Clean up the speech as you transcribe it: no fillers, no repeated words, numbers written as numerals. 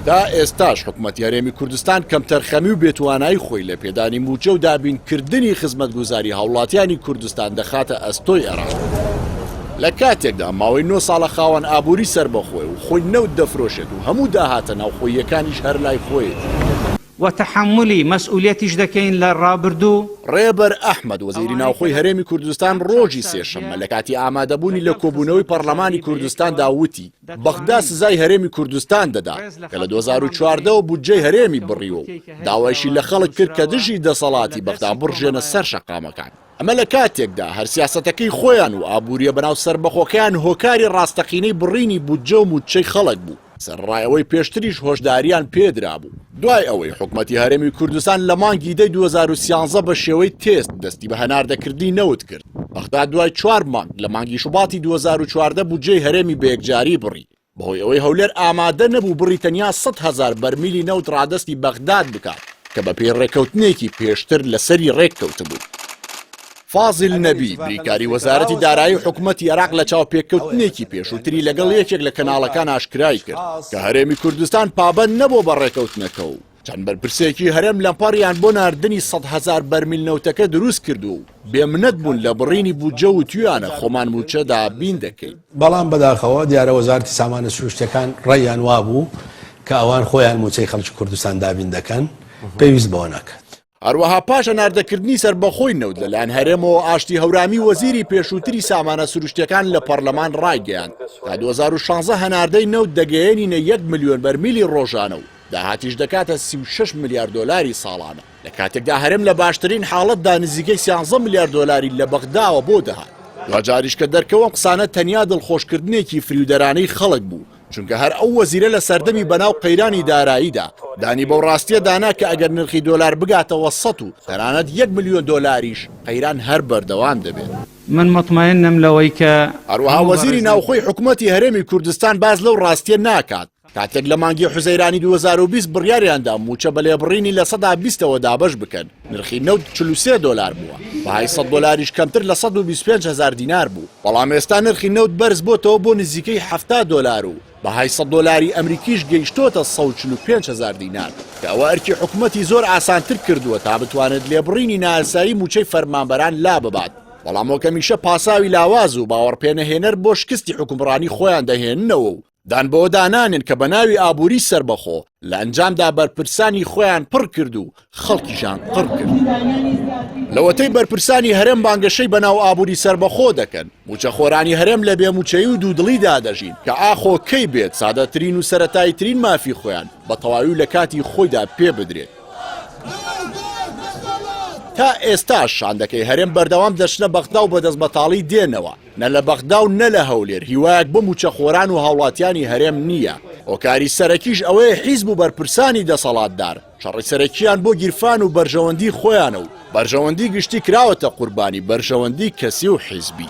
تا ئێستاش حکومەتی هەرێمی کوردستان کەمتەرخەمی و بێتوانایی خۆی لە پێدانی مووچە و دابینکردنی خزمەتگوزاری هاوڵاتیانی کوردستان دەخاتە ئەستۆی عێراق. لە کاتێکدا ماوەی نۆ ساڵە خاوەن ئابووری سەربەخۆیە و خۆی نەوت دەفرۆشێت و هەموو داهاتە ناوخۆییەکانیش هەر لای خۆیەتی. و تەحەمولی مەسئولیەتیش دەکەین لە ڕابردوو. ڕێبەر ئەحمەد، وەزیری ناوخۆی هەرێمی کوردستان ڕۆژی سێشەممە لە کاتی ئامادەبوونی لە کۆبوونەوەی پەڕلەمانی کوردستاندا وتی، بەغدا سزای هەرێمی کوردستان دەدات کە لە 2014 ەوە بودجەی هەرێمی بڕیوە و داوایشی لە خەڵک کرد کە دژی دەسەڵاتی بەغدا بڕژێنە سەر شەقامەکان. ئەمە لە کاتێکدا هەر سیاسەتەکەی خۆیان و ئابوورییە بەناو سەربەخۆکەیان هۆکاری ڕاستەقینەی بڕینی بودجە و مووچەی خەڵک بوو، سەرەڕای ئەوەی پێشتریش هۆشدارییان پێدرابوو. دوای ئەوەی حکومەتی هەرێمی کوردستان لە مانگی دەی 2013 بە شێوەی تێست دەستی بە هەناردەکردنی نەوت کرد، بەغدا دوای چوار مانگ لە مانگی شوباتی 2014 بودجەی هەرێمی بە یەکجاری بڕی، بەهۆی ئەوەی هەولێر ئامادە نەبوو بڕی تەنیا 100,000 بەرمیلی نەوت ڕادەستی بەغداد بکات کە بەپێی ڕێککەوتنێکی پێشتر لەسەری ڕێککەوتبوو. فازیل نەبی، بریکاری وەزارەتی دارایی حکومەتی عێراق لە چاوپێکەوتنێکی پێشووتری لەگەڵ یەکێک لە کەناڵەکان ئاشکرای کرد کە هەرێمی کوردستان پابەند نەبووە بە ڕێکەوتنەکە و چەند بەرپرسێکی هەرێم لەمپەڕیان بۆ ناردنی 100,000 بەرمیل نەوتەکە دروست کردووە و بێمنەت بوون لە بڕینی بودجە و وتویانە خۆمان مووچە دابین دەکەین. بەڵام بەداخەوە دیارە وەزارەتی سامانە سروشتیەکان ڕەیان وابوو کە ئەوان خۆیان مووچەی خەڵکی کوردستان دابین دەکەن، پێویست بەوە ناکات. هەروەها پاش هەناردەکردنی سەربەخۆی نەوت لەلایەن هەرێمەوە ئاشتی هەورامی وەزیری پێشووتری سامانە سروشتیەکان لە پەڕلەمان ڕایگەیاند تا 2016 هەناردەی نەوت دەگەیەنینە یەک ملیۆن بەرمیلی ڕۆژانە و داهاتیش دەکاتە 36 ملیار دۆلاری ساڵانە لە کاتێکدا هەرێم لە باشترین حاڵەتدا نزیکەی 13 ملیار دۆلاری لە بەغداوە بۆ دەهات. دواجاریش کە دەرکەوت ئەم قسانە تەنیا دڵخۆشکردنێکی فریودەرانەی خەڵک بوو، چونکە هەر ئەو وەزیرە لە سەردەمی بەناو قەیرانی داراییدا دانی بەو ڕاستییە دانا کە ئەگەر نرخی دۆلار بگاتەوە سەد و تەنانەت یەک ملیۆن دۆلاریش قەیران هەر بەردەوام دەبێت. من موتمەئنم لەوەی کە هەروەها وەزیری ناوخۆی حکومەتی هەرێمی کوردستان باس لەو ڕاستییە ناکات کاتێک لە مانگی حوزەیرانی 2020 بڕیاریاندا مووچە بە لێبڕینی لە سەدا بیستەوە دابەش بکەن، نرخی نەوت 43 دۆلار بووە، بەهای 100 دۆلاریش کەمتر لە 125 هەزار دینار بوو، بەڵام ئێستا نرخی نەوت بەرزبۆتەوە بۆ نزیکەی 70 دۆلار و بەهای 100 دۆلاری ئەمریکیش گەیشتۆتە 145 هەزار دینار، کە ئەوە ئەرکی حکومەتی زۆر ئاسانتر کردووە تا بتوانێت لێبڕینی نایاسایی مووچەی فەرمانبەران لاببات، بەڵام وەک هەمیشە پاساوی لاواز و باوەڕپێنەهێنەر بۆ شکستی حوکمڕانی خۆیان دەهێننەوە و دان بەوەدا نانێن کە بە ناوی ئابووری سەربەخۆ لە ئەنجامدا بەرپرسانی خۆیان پڕ کرد و خەڵکیشان قڕ کرد. لەوەتەی بەرپرسانی هەرێم بانگەشەی بەناو ئابووری سەربەخۆ دەکەن، مووچەخۆرانی هەرێم لە بێمووچەیی و دوودڵیدا دەژین کە ئاخۆ کەی بێت سادەترین و سەرەتاییترین مافی خۆیان بە تەواوی و لە کاتی خۆیدا پێ بدرێت. تا ئێستاش شاندەکەی هەرێم بەردەوام دەچنە بەغدا و بە دەستبەتاڵی دێنەوە. نە لە بەغدا و نە لە هەولێر هیوایەک بۆ مووچەخۆران و هاوڵاتیانی هەرێم نییە، هۆکاری سەرەکیش ئەوەیە حیزب و بەرپرسانی دەسەڵاتدار شەڕی سەرەکییان بۆ گیرفان و بەرژەوەندی خۆیانە و بەرژەوەندی گشتی کراوەتە قوربانی بەرژەوەندی کەسی و حیزبی.